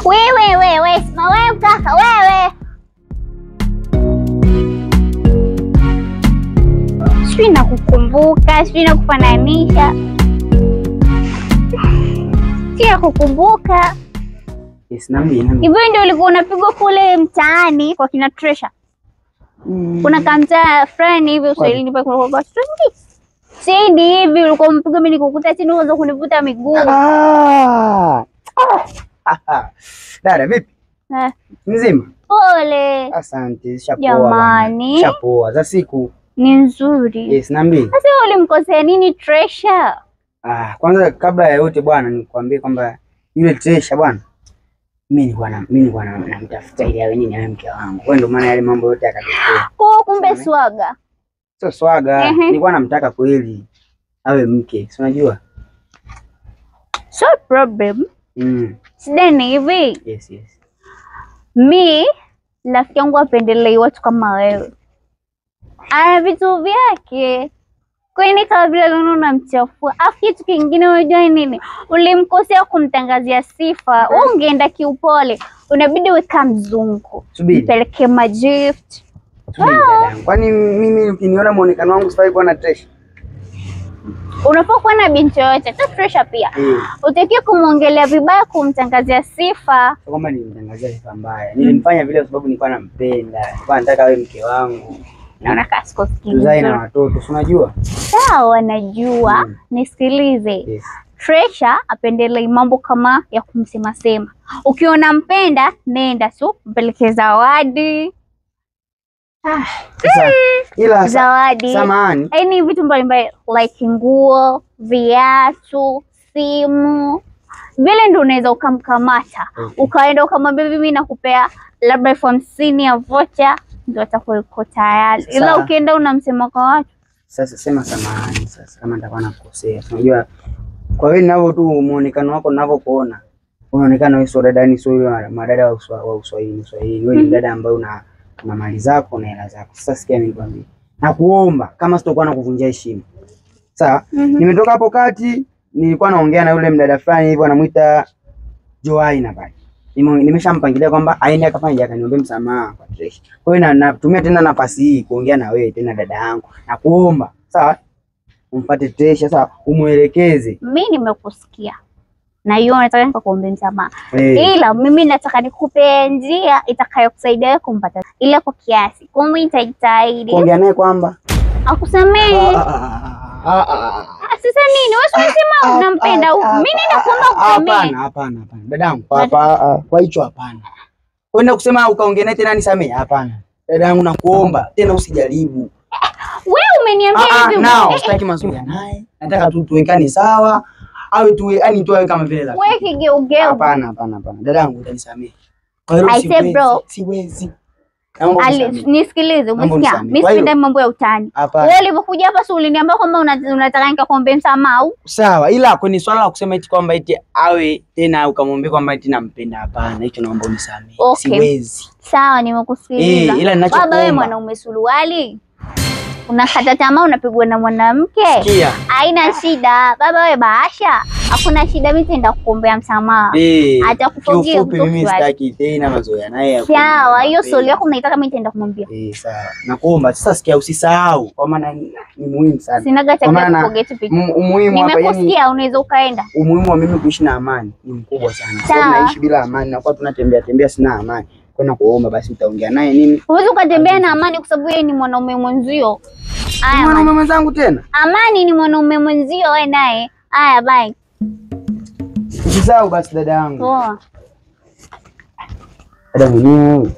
Wewe wewe, sima wewe kaka wewe. Sijui nakukumbuka, sijui nakufananisha. Sio kukumbuka. Yes, nami. Hivyo ndio ulikuwa unapigwa kule mtaani kwa kina Treasure. Kuna kamtaa fulani hivi uswahilini pale kuna kwa stringi. Sindi hivi ulikuwa mpigo mimi nikukuta chini uanza kunivuta miguu. Dada vipi? Mzima? Pole. Asante, shapoa. Jamani. Shapoa za siku. Ni nzuri. Yes, nami. Sasa ulimkosea nini Treasure? Kwanza kabla ya yote bwana nikwambie kwamba yule Treasure bwana mimi nilikuwa namtafuta ili awe nini awe mke wangu. Kwa ndio maana yale mambo yote yakatokea. Kwa kumbe swaga. Sio swaga, nilikuwa namtaka kweli awe mke. Si unajua? So problem. Sidani hivi. Yes, yes. Mi rafiki yangu apendelei watu kama wewe. Ana vitu vyake. Kwa nini kama vile leo unamchafua? Afu kitu kingine unajua nini? Ulimkosea kumtangazia sifa. Wewe ungeenda kiupole. Unabidi weka mzungu. Mpeleke magift. Kwani mimi ukiniona muonekano wangu sifai kuwa na Treasure? Unafaa kuwa na binti yoyote, hata Treasure pia. Utakiwa kumuongelea vibaya, kumtangazia sifa. Sio kwamba nilimtangazia sifa mbaya. Nilimfanya vile kwa sababu nilikuwa nampenda. Nilikuwa nataka awe mke wangu. Naona kasiko sikiliza. Tuzae na watoto, si unajua? Sawa, najua. Nisikilize. Yes. Treasure apendelei mambo kama ya kumsema sema. Ukiona mpenda, nenda tu mpeleke zawadi. Ila zawadi. Samahani. Yaani vitu mbalimbali like nguo, viatu, simu. Vile ndio unaweza ukamkamata. Ukaenda ukamwambia mimi nakupea labda 50,000 ya vocha, ndio atakuwa yuko tayari. Ila ukienda unamsema kwa watu. Sasa sema samahani sasa kama nitakuwa nakukosea. Unajua kwa wewe ninavyo tu muonekano wako ninavyokuona, unaonekana wewe sio dada, ni sio yule madada wa Uswahili, Uswahili. Wewe ni dada ambaye una mali zako na hela zako. Sasa sikia mimi nikwambie. Nakuomba kama sitakuwa nakuvunjia heshima. Sawa? Nimetoka hapo kati nilikuwa naongea na yule mdada fulani hivi anamuita Joaina pale. Nimeshampangilia kwamba aende akafanye akaniombe msamaha kwa Treasure. Kwa hiyo natumia tena nafasi hii kuongea na wewe tena dada yangu. Nakuomba, sawa? Umpate Treasure, sawa? Umuelekeze. Mimi nimekusikia. Na hiyo nataka nikakuombe msamaha. Ila mimi nataka nikupe njia itakayokusaidia wewe kumpata. Ila kwa kiasi. Kwa mimi nitajitahidi. Kuongea naye kwamba akusamehe. Sasa nini? Wewe unasema unampenda. Mimi ninakuomba ukusamehe. Hapana, hapana. Dadangu, kwa hicho hapana. Kwenda kusema ukaongea naye tena nisamehe? Hapana. Dadangu nakuomba tena usijaribu. Wewe umeniambia hivi. Nao sitaki mazungumzo naye. Nataka tu tuwekane sawa. Awe tu yani tu awe kama vile rafiki. Wewe kigeugeu. Hapana. Dadangu utanisamehe. Kwa hiyo siwezi. Nisikilize, umesikia? Mimi sipendi mambo ya utani. Wewe ulipokuja hapa si uliniambia kwamba unataka nikakuombe msamaha au? Sawa, ila kwenye swala la kusema eti kwamba eti awe tena ukamwambia kwamba eti nampenda, hapana, hicho naomba unisamehe. Okay. Siwezi. Sawa, nimekusikiliza. Ila ninachokuomba. Baba wewe mwanaume suruali. Unakata tamaa unapigwa na mwanamke. Haina shida. Baba wewe bahasha. Hakuna shida, mimi nitaenda kukuombea msamaha. Atakuforgive. Kiufupi mimi sitaki tena mazoea naye. Sawa, hiyo swali yako unaitaka mimi nitaenda kumwambia. Sawa. Nakuomba sasa sikia, usisahau kwa maana ni muhimu sana. Sina cha kuforget vitu. Umuhimu hapa yani nimekusikia, unaweza ukaenda. Umuhimu wa mimi kuishi na amani ni mkubwa sana. Kwa naishi bila amani na kwa tunatembea tembea sina amani. Kwa nakuomba basi utaongea naye nini? Huwezi ukatembea na amani kwa sababu yeye ni mwanaume mwenzio. Aya, mwanaume mwenzangu tena? Amani ni mwanaume mwenzio wewe naye. Aya, bye. Usisahau basi dada yangu. Poa. Dada mwenyewe.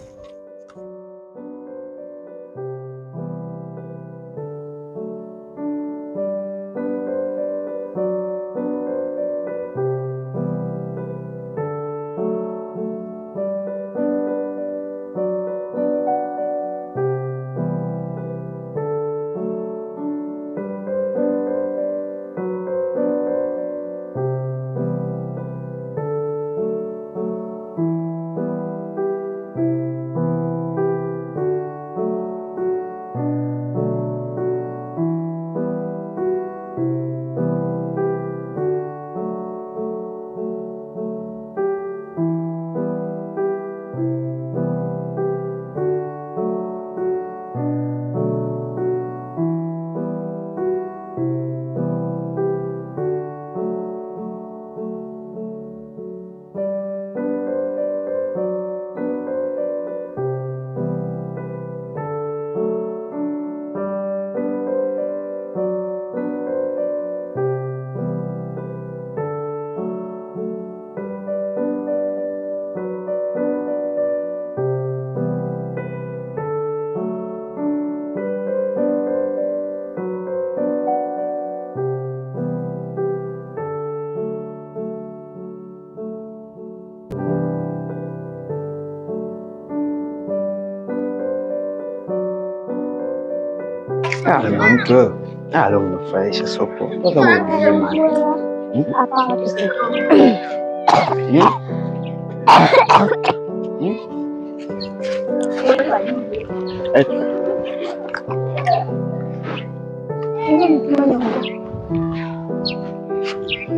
Ah, mtu wewe. Ah, leo unafurahisha soko. Kama mzima.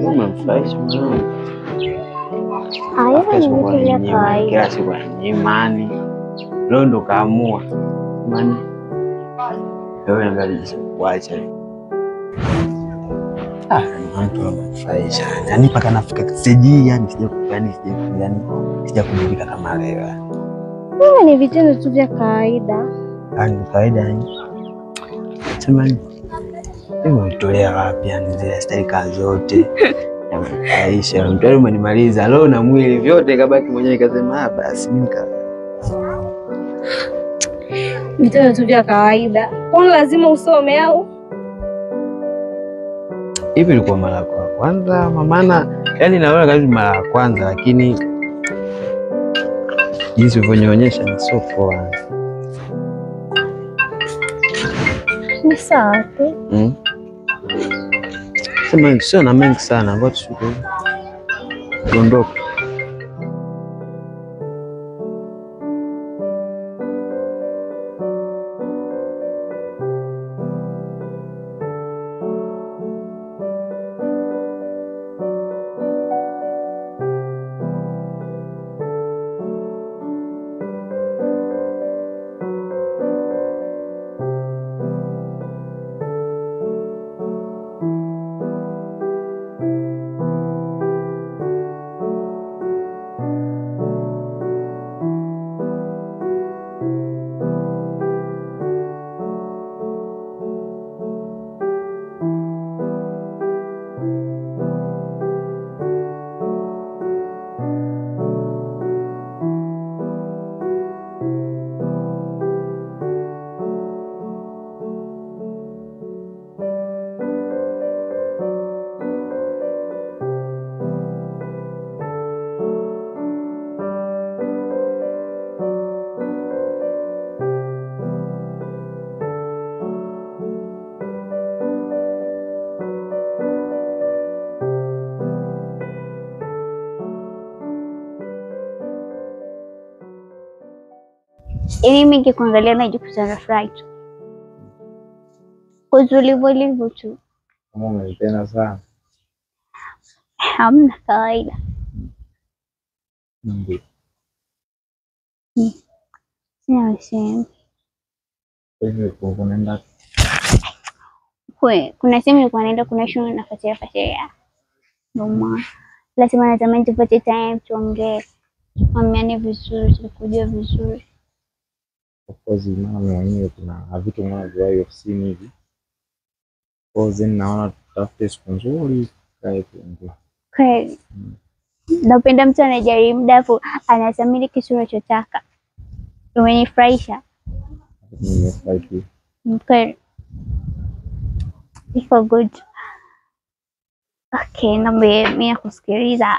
Unamfurahisha mwanangu. Kila siku ananyimani. Leo ndo kaamua. Maana wewe angalia kuacha. Ah, mtu anafurahisha. Yaani mpaka nafika siji yani sijakubadilika kama leo. Wewe ni vitendo tu vya kawaida. Yaani kawaida yani. Sema ni umetolea wapi yani zile staili zote? Aisha, mtu umenimaliza leo na mwili vyote kabaki mwenyewe nikasema ah basi mimi nika vitendo tu vya kawaida. Kwani lazima usome au? Hivi ilikuwa mara ya kwanza maana yani naona kama mara ya kwanza lakini jinsi ulivyonionyesha ni sio poa. Ni sawa tu. Sema sio na mengi sana ngoja tushuke. Tuondoke. Yaani mimi nikikuangalia najikuta nafurahi tu. Kwa ulivyo tu. Kama unanipenda sana. Hamna kawaida. Ndio. Sina sehemu. Kwa kuna sehemu nilikuwa naenda, kuna shule nafuatilia fuatilia. Ndio maana lazima natamani tupate time tuongee, tuambiane vizuri, tukujue vizuri. Of course maana mwenyewe kuna vitu mwana ofisini hivi. Kwa hiyo naona tutafute siku nzuri kae tuongee. Kweli. Napenda mtu anajaribu muda afu anathamini kitu unachotaka. Umenifurahisha. Nimefurahi pia. Kweli. Iko good. Okay, na mimi nakusikiliza.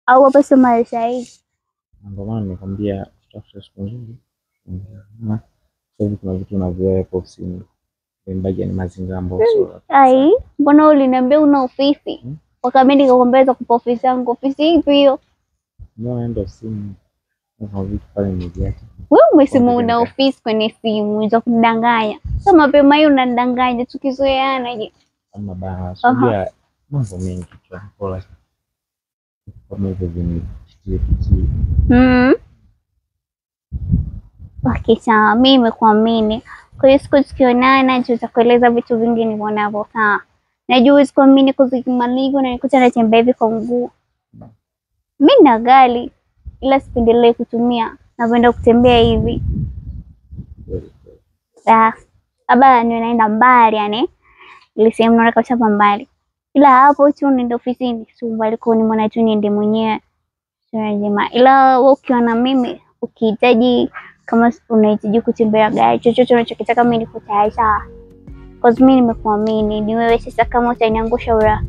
Au hapa sio mahali sahihi. Ndio maana nimekwambia tutafute siku nzuri. Sasa hivi kuna vitu unaviweka ofisini. Mbagi ni mazingira ambayo sio. Ai, mbona uliniambia una ofisi? Wakati nikakwambia za kupa ofisi yangu, ofisi ipi hiyo? Ndio naenda ofisini. Kuna vitu pale nimeviacha. Wewe umesema una ofisi kwenye simu, za kudanganya. Sasa mapema hiyo unanidanganya tukizoeana je? Kama bana, unajua mambo mengi tu hapo. Kama hivyo vinipitie pitie. Okay, sawa, mimi nimekuamini. Kwa hiyo siku tukionana tutakueleza vitu vingi nilivyo sawa. Najua huwezi kuamini kuzikimaliza na nikuta natembea hivi kwa mguu. Mimi na gari ila sipendelee kutumia, napenda kutembea hivi. Labda niwe naenda mbali yani. Ile sehemu naona kabisa hapa mbali. Ila hapo tu nenda ofisini, si mbali kwa ni mwana tu niende mwenyewe. Sio njema. Ila wewe ukiwa na mimi ukihitaji kama unahitaji kutembea gari chochote unachokitaka mimi niko tayari sawa. Cause mimi nimekuamini, ni wewe sasa kama utaniangusha ura